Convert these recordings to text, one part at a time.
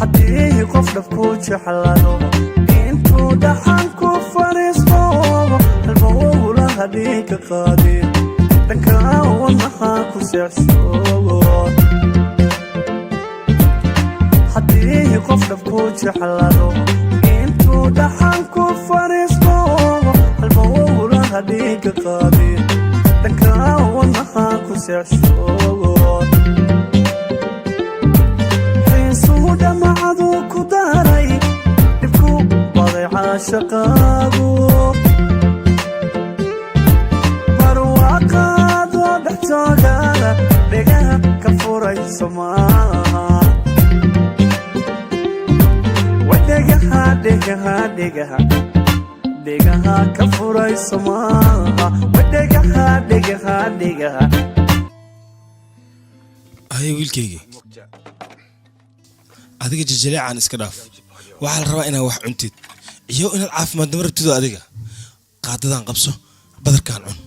Haddii qof dhabku jeclado, intuu dhaxan ku fadhiisto, halbowlaha dhiigga qaadi, dhanka wadnaha ku seexsho. Haddii qof dhabku jeclado, intuu dhaxan ku fadhiisto, halbowlaha dhiigga qaadi, dhanka wadnaha ku seexsho. Xiisuhu dhamacadu ku daray, dhibku baday caashaqaagu, barwaaqaadoo dhex joogana dhegaha ka furayso maaha. Dhegaha, dhegaha, dhegaha, dhegaha ka furayso maaha. Dhegaha, dhegaha, dhegaha. Haye wiilkaygi, adiga jajaleecaan iska dhaaf. Waxaa la rabaa inaad wax cuntid iyo inaad caafimaadnimo rabtido. Adiga qaadadan qabso, badarkaan cun.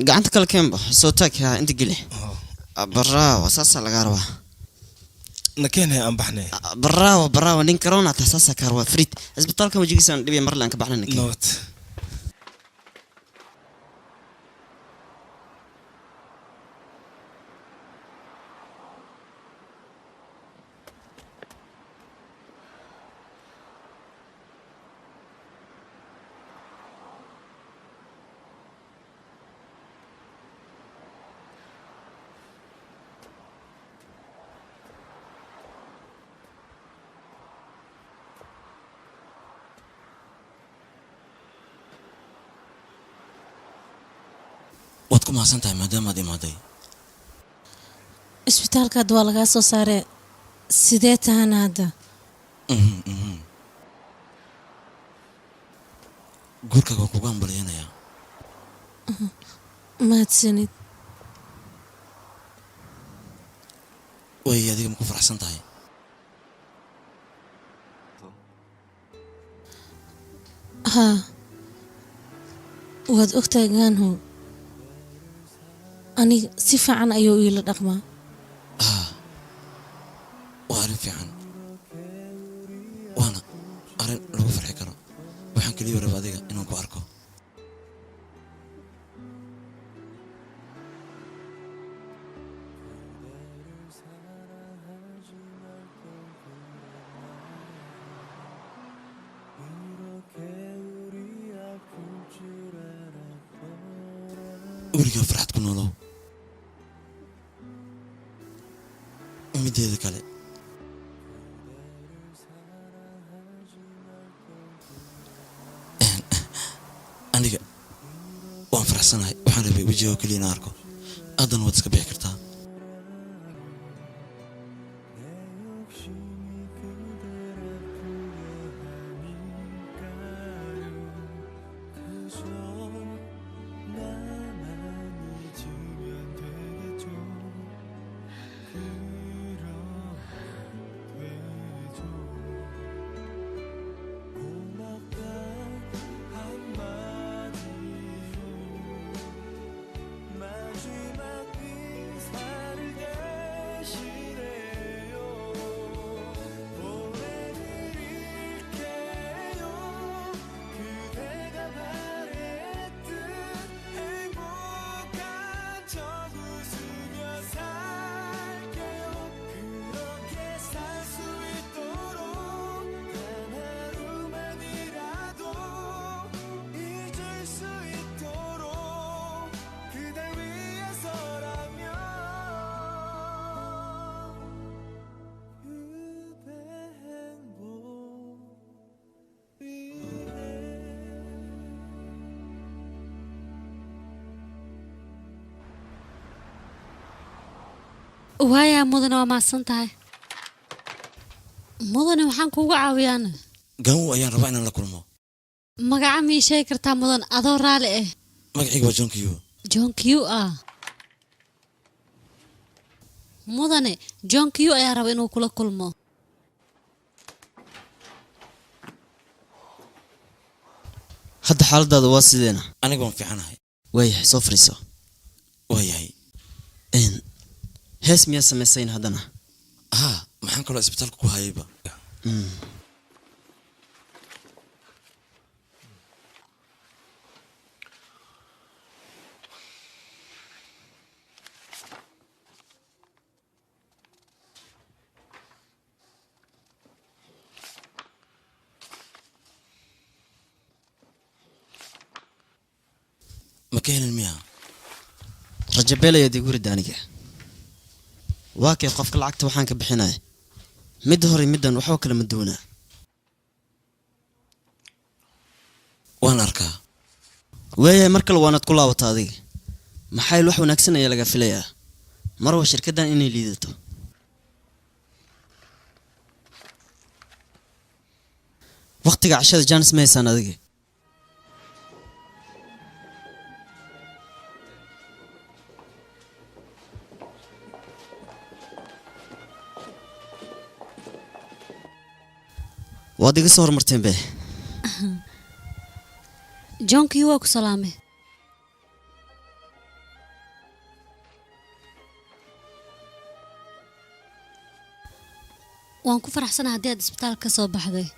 Gacanta kale keenba, soo taag. Ha, inta geli. Bravo, saasaa lagaa rabaa. Nakeenhay, aan baxnay. Bravo, bravo, nin corona taa, saasaa kaa rabaa. Fariid, isbitaalka wajigiisaan dhibiya marle aan ka baxnay ninka. Nabad. Waad ku mahadsan tahay maadaamaad imaaday. Isbitaalka hadda waa lagaa soo saaree, sidee tahana hadda? Guurkaaga waan kugu hambalyanayaa. Mahadsanid. Way, adiga ma ku faraxsan tahay? Haa, waad ogtahay, Gaanhow aniga si fiican ayuu iila dhaqmaa. Waa arrin fiican, waana arrin lagu farxi karo. Waxaan keliya raba adiga inaan ku arko. Weligaa farxad ku noolow. Mideeda kale, aniga waan faraxsanahay. Waxaan rabay wejiga oo keliya inaan arko. Haddana waad iska bixi kartaa. Waayaa mudane, waa mahadsan tahay mudane. Waxaan kuugu caawiyaana? Gaanwo ayaan rabaa inaan la kulmo. Magaca mii sheegi kartaa mudan, adoo raali ah? Magacayga waa John Q. John Q ah. Mudane, John Q ayaa raba inuu kula kulmo. Hadda xaaladaada waa sideena? Aniga waan fiicanahay. Waayahay, soo fadhiiso. Waayahay. Hees miyaa samaysayn haddana? Haa, maxaan kaloo isbitaalka ku hayayba? Ma ka helin miya? Rajabeel ayaad igu ridda. Aniga waa kee qofka lacagta waxaan ka bixinaya? Midda hore, middan waxba kala ma duwanaa. Waan arkaa. Waayahay, mar kale waanaad ku laabata adiga. Maxaa yeele wax wanaagsan ayaa laga filayaa marwa shirkaddan inay liidato. Waqtiga cashada jaanis ma haysaan adiga. Waad iga soo hormarteen be. John Q waa ku salaamay. Waan ku faraxsanahay haddii aad isbitaalka ka soo baxday,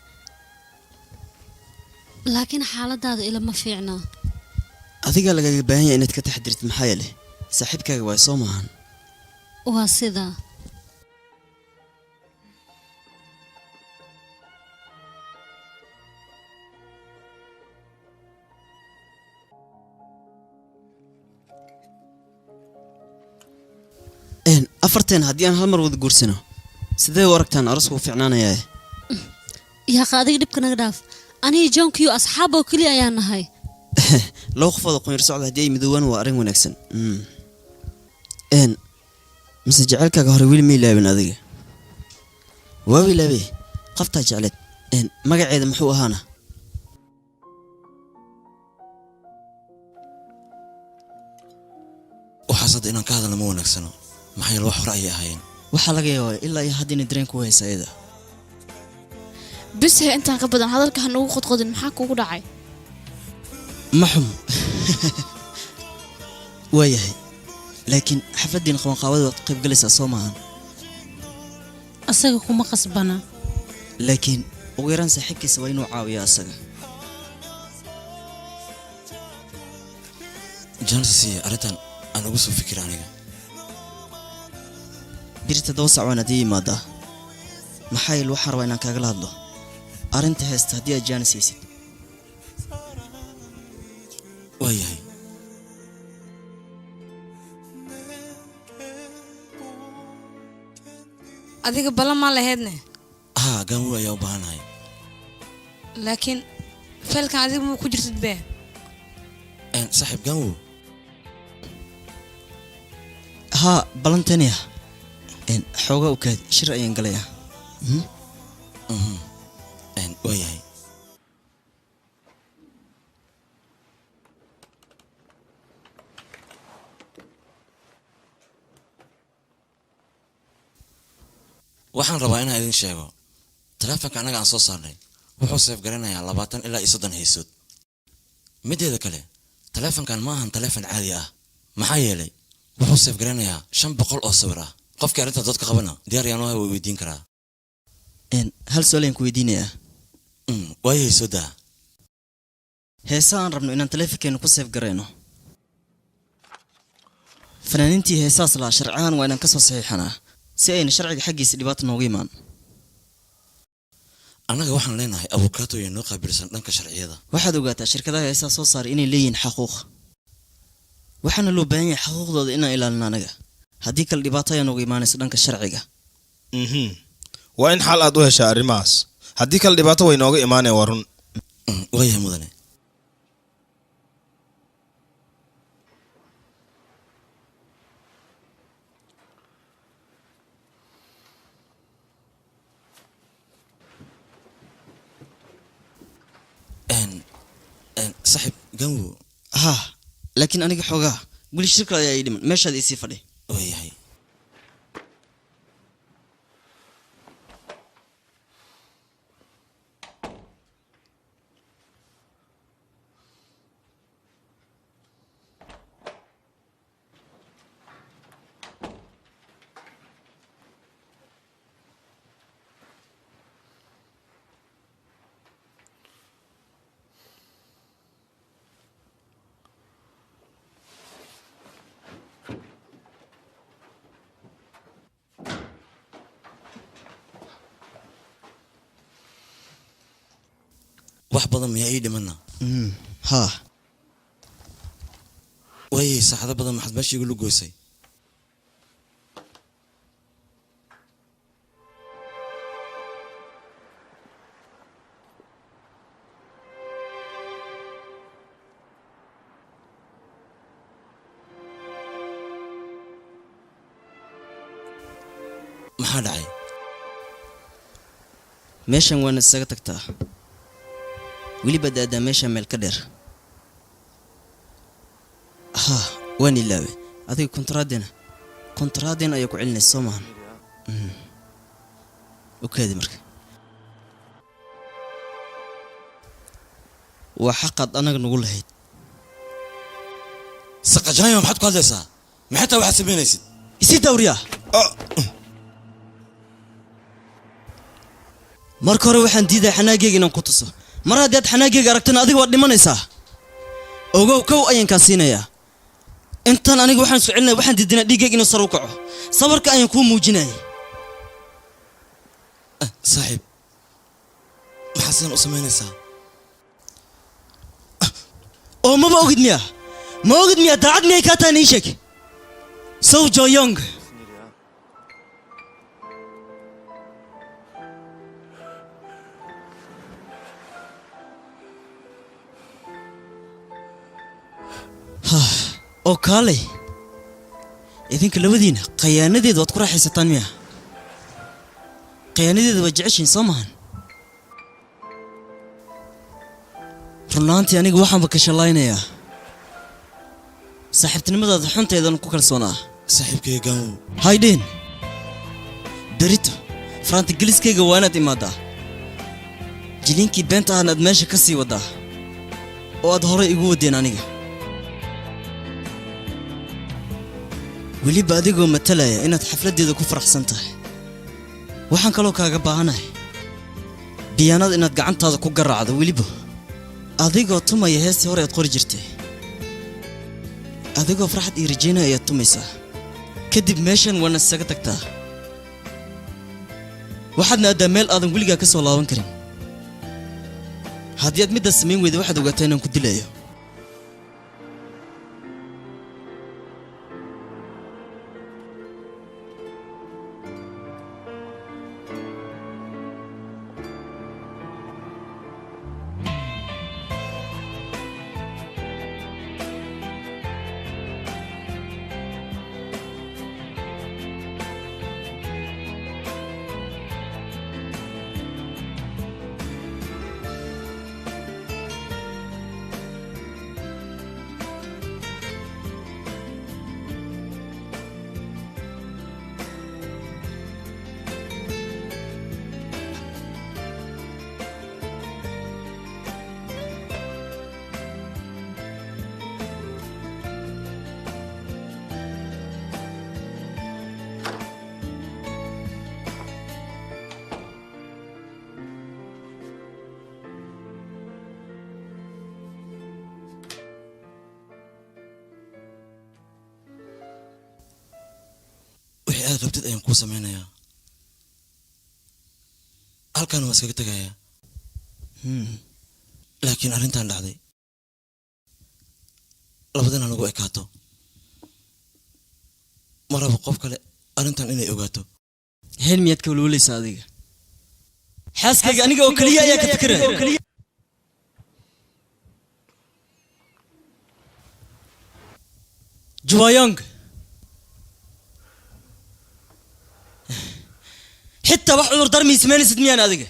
laakiin xaaladaada ilama fiicna. Adigaa lagaga baahan yahay inaad ka taxdirtid, maxaa yeelay saaxiibkaaga waay, soo maahan? Waa sidaa. Afarteen haddii aan hal mar wada guursano, sidee u aragtaan? Aroosku wuu fiicnaanayaa. Yaaqa, adiga dhibka naga dhaaf. Aniga John Q asxaab oo keliya ayaan nahay. Laba qofood oo qoyar socda haddii ay midoobaan waa arrin wanaagsan. Mise jaceylkaaga hore weli ma ilaabin adiga? Waa ilaabay qoftaa jecleed. Magaceeda muxuu ahaana? Waxaas hadda inaan ka hadalna ma wanaagsano, maxaa yeele wax hore ayay ahaayeen. Waxaa laga yaabaa ilaa iyo hadda inay dareen ku haysa ayada. Bis he, intaan ka badan hadalka ha nagu qodqodin. Maxaa kugu dhacay? Ma xum, waayahay, laakiin xafladdiin qabanqaabada waad ka qayb galaysaa, soo maahan? Asaga kuma qasbana. Laakiin ugu yaraan saaxiibkiisa waa inuu caawiyaa asaga. Jansi, arrintan aan ugu soo fikira aniga. Biri 7 sac waan haddii yimaadaa, maxaa yeele waxaan rabaa inaan kaagala hadlo arrinta heesta haddii aad jaanis haysid. Waayahay. Adiga ballan maa lahaydne? Haa, gaanwo ayaa u baahanahay. Laakiin feelkan adiga muu ku jirtid be? Saaxiib gaanwo. Haa, ballantaniya xoogaa u kaadi, shir ayaan galayaa. Waayahay. Waxaan rabaa inaan idin sheego taleefanka annaga aan soo saarnay wuxuu seef garanayaa 20 ilaa iyo 30 haysood. Mideeda kale, taleefankan ma ahan taleefan caadi ah, maxaa yeelay wuxuu seef garanayaa 500 oo sawir ah. Qofkii arrintaas dood ka qabana diyaar yaan way weydiin karaa. Hal su'aal ayaan ku weydiinayaa. Waayahay, soo daa. Heesaha aan rabno inaan taleefankeena ku seef garayno, fanaaniintii heesahaas lahaa sharci ahaan waa inaan ka soo saxiixanaa si ayna sharciga xaggiisa dhibaata noogu imaan. Annaga waxaan leenahay abukato iyo noo qaabilsan dhanka sharciyada. Waxaad ogaataa shirkadaha heesaha soo saaray inay leeyihiin xaquuq, waxaana loo baahan yahay xaquuqdooda inaan ilaalino anaga. Haddii kale dhibaato ayaa noogu imaanaysa dhanka sharciga. Waa in xal aad u heshaa arrimahaas, haddii kale dhibaato way nooga imaanaya, waa run. Waayahay mudane. Saaxiib Ganwo. Ha, laakiin aniga xoogaa weli shir kale ayaa ii dhiman. Meeshaad isii fadhi. Waayahay. Wax badan miyaa ii dhimana? Haa. Waayay, saacado badan maxaad meesha igu lugoysay? Maxaa dhacay? Meeshan waana isaga tagtaa, weliba daadaa meesha meel ka dheer. Ha, waan ilaaway. Adiga kontaraadeena ayaa ku celinaysa, soo maahan? Okaadi marka waa xaqaad anaga nagu lahayd. Saqajaanyo, maxaad ku hadlaysaa? Maxay taa waxaad samaynaysid? Isii dawriyaa. Marka hore waxaan diiday xanaageyga inaan ku tuso. Mar haddii aad xanaageyga aragtana, adiga waad dhimanaysaa. Ogow, kow ayaan kaa siinayaa. Intan aniga waxaan isku celinaya, waxaan diidinaa dhiiggayga inuu sar u kaco. Sabarka ayaan kuu muujinayay. Saaxiib, maxaa sidan u samaynaysaa? Oo maba ogid miya? Ma ogid miya? Daacad miyay kaa tahay? Ii sheeg, Sow Joyong. Oo kaalay, idinka labadiina khayaanadeeda waad ku raaxaysataan miya? Khayaanadeeda waad jeceshiin, soo mahan? Runaantii aniga waxaanba ka shallaynayaa saaxiibtinimadaada xunteedan ku kalsoonaa. Saaxiibkayga Gaanwow. Haydheen, berito farantigeliskayga waa inaad imaadaa, jiliinkii beenta ahna aad meesha ka sii waddaa oo aad horay igu waddeen aniga, weliba adigoo matalaya inaad xafladdeeda ku faraxsan tahay. Waxaan kaloo kaaga baahanahay biyaanada inaad gacantaada ku garaacdo, weliba adigoo tumaya heestii hore aad qori jirtay. Adigoo farxad iyo rajaynaya ayaad tumaysaa. Kadib meeshan waana isaga tagtaa, waxaadna addaa meel aadan weligaa ka soo laaban karin. Haddii aad middaas samayn weyda, waxaad ogaataa inaan ku dilayo. Wixii aad rabtid ayaan kuu samaynayaa. Halkan waa iskaga tegayaa, laakiin arrintan dhacday labadana nagu ekaato. Ma rabo qof kale arrintan inay ogaato. Hel, miyaad ka walwalaysaa adiga? Xaaskayga aniga oo keliya ayaa ka fikiraya. Juwayong, xitaa wax cudur dar mii samaynaysid miyaan adiga?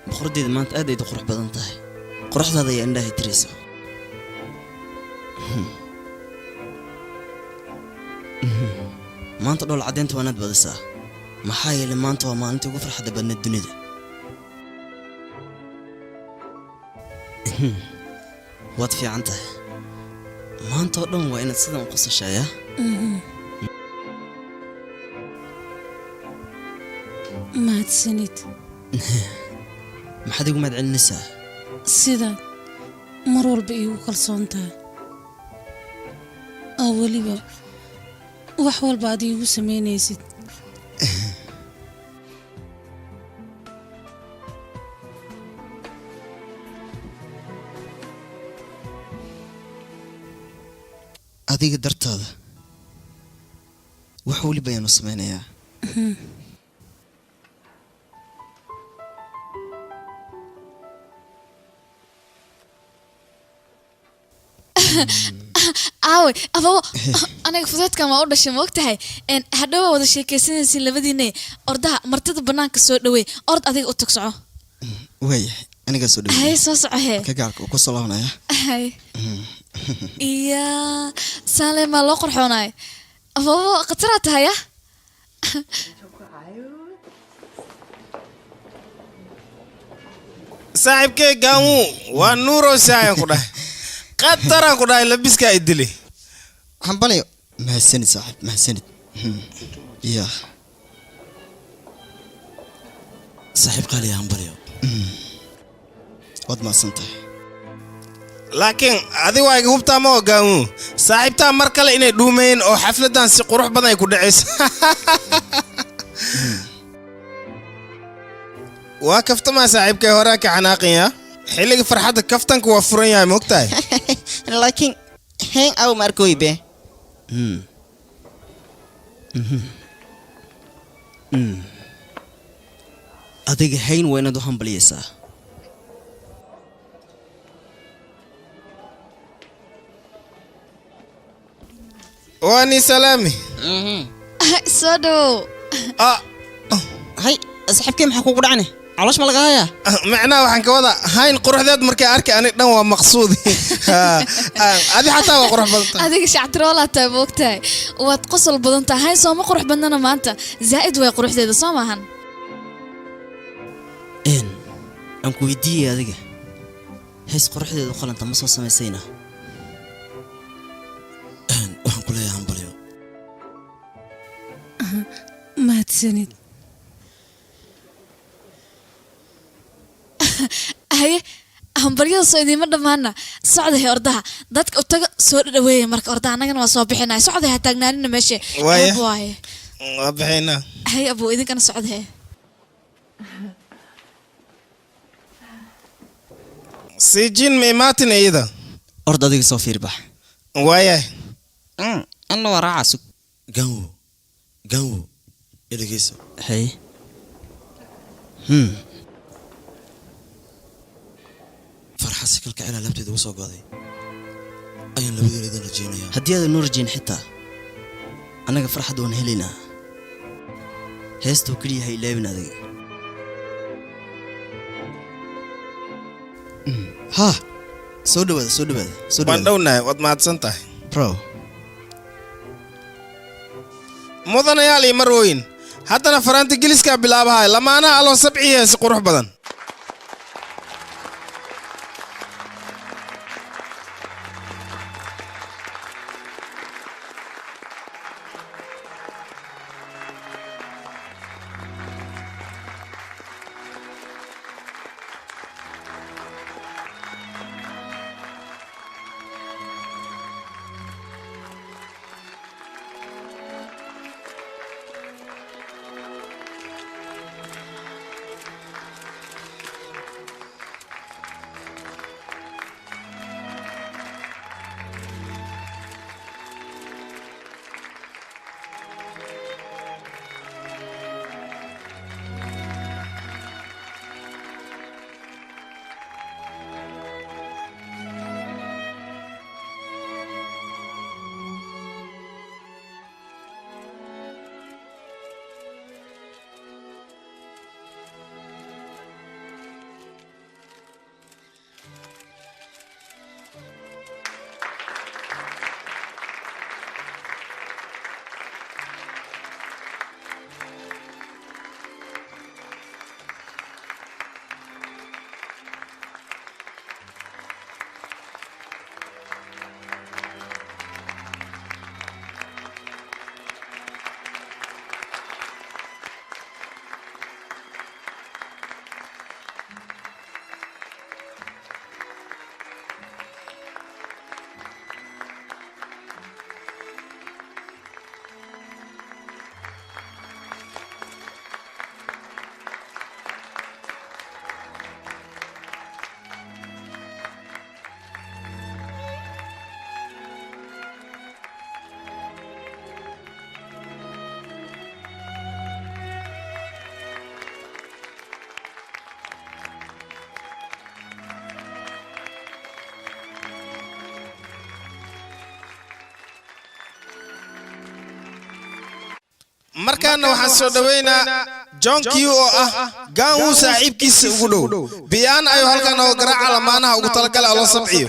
Boqoradeeda maanta aad ay u qurux badan tahay. Quruxdaada ayaa indhaha tiraysa. Maanta dhool caddeynta waa inaad badisaa. Maxaa yeelay maanta waa maalintii ugu farxadda badneed dunida. Waad fiican tahay. Maanta oo dhan waa inaad sidan u qosashaaya. Mahadsanid. Maxaad igu mahad celinaysaa? Sidaad mar walba iigu kalsoon tahay oo weliba wax walba aad iigu samaynaysid. Adiga dartaada wax weliba ayaanu samaynayaa. Aawe ababo, aniga fudeedkan waa u dhashay, ma ogtahay? Hadhow waa wada sheekaysanaysiin labadiine. Ordaha martida banaanka soo dhaweey, ord adiga u tag, soco. Waayahay, anigaa soo dhaweey. Hay, soo soco hee. Ka gacalka uu ku soo laabanaya. Hay, iya saale maa loo qorxoonaay? Ababo, khataraa tahay ah. Saaxiibkay gaamu waa nuuro saayan ku dhahay, qataraan ku dhahay, labiskaa idili. Hambaliyo. Mahadsanid saaxiib, mahadsanid. Ya. Saaxiib qaaliya, hambalyo. Waad mahadsan tahay. Laakiin adi waa iga hubtaa, ma ogaamu saaxiibtaa mar kale inay dhuumayeen oo xafladdan si qurux badan ay ku dhacayso. Waa kaftamaa saaxiibkay, horaa ka xanaaqaya. Xilliga farxadda kaftanka waa furan yahay, ma ogtahay? Laakiin heen aw ma arkoy be. Adiga hayn waa inaad u hambaliyaysaa. Waa ni salaami. Soo dhawow. Hay saaxiibkay, maxaa kugu dhacne? Caloosh ma laga hayaa? Macnaha waxaan ka wadaa hayn quruxdeed markay arkay ani dhan waa maqsuudi. Adi xataa waa qurux badan tahay. Adiga shactiroolaa tahay, ma ogtahay? Waad qosol badan tahay. Hayn sooma qurux badnana maanta? Zaa'id way quruxdeeda, soo maahan? Een aan ku weydiiyey, adiga hees quruxdeeda u qalanta ma soo samaysayna? Waxaan ku leeyahay hambalyo. Mahadsanid. Haye, hambaryada soo idiima dhammaana. Socdahe, ordaha dadka u taga, soo dhadhaweeya. Marka ordaha annagana waa soo bixinaya. Socdahe, ha taagnaanina meesha. Waaya. Ceeb waaye. Waa bixinaa. Haye abuu, idinkana socdahe. Siijin ma imaatin iyada? Ord adiga soo fiir bax. Waayahay. Anna waa raaca, sug. Ganwo, ganwo, idhegeyso. Hay. Farxad si kalkacila laabteeda ugu soo go'day ayaan labadiina idin rajaynayaa. Haddii aadan noo rajayn xitaa annaga farxad waan helaynaa. Heestuu keliya ha ilaabin adiga. Haa, soo dhawaada, soo dhawaada, soo waan dhawaada. Dhownahay, waad mahadsan tahay. Bro. Mudanayaal iyo marwooyin, haddana faraanta geliskaa bilaabahay lamaanaha aloo sabciya si qurux badan. Markaana waxaan soo dhoweynaa John Q oo ah Gaanwuu saaxiibkiisa ugu dhow. Biyaan ayuu halkan oo garaaca lamaanaha ugu talagalay oo loo sabciyo.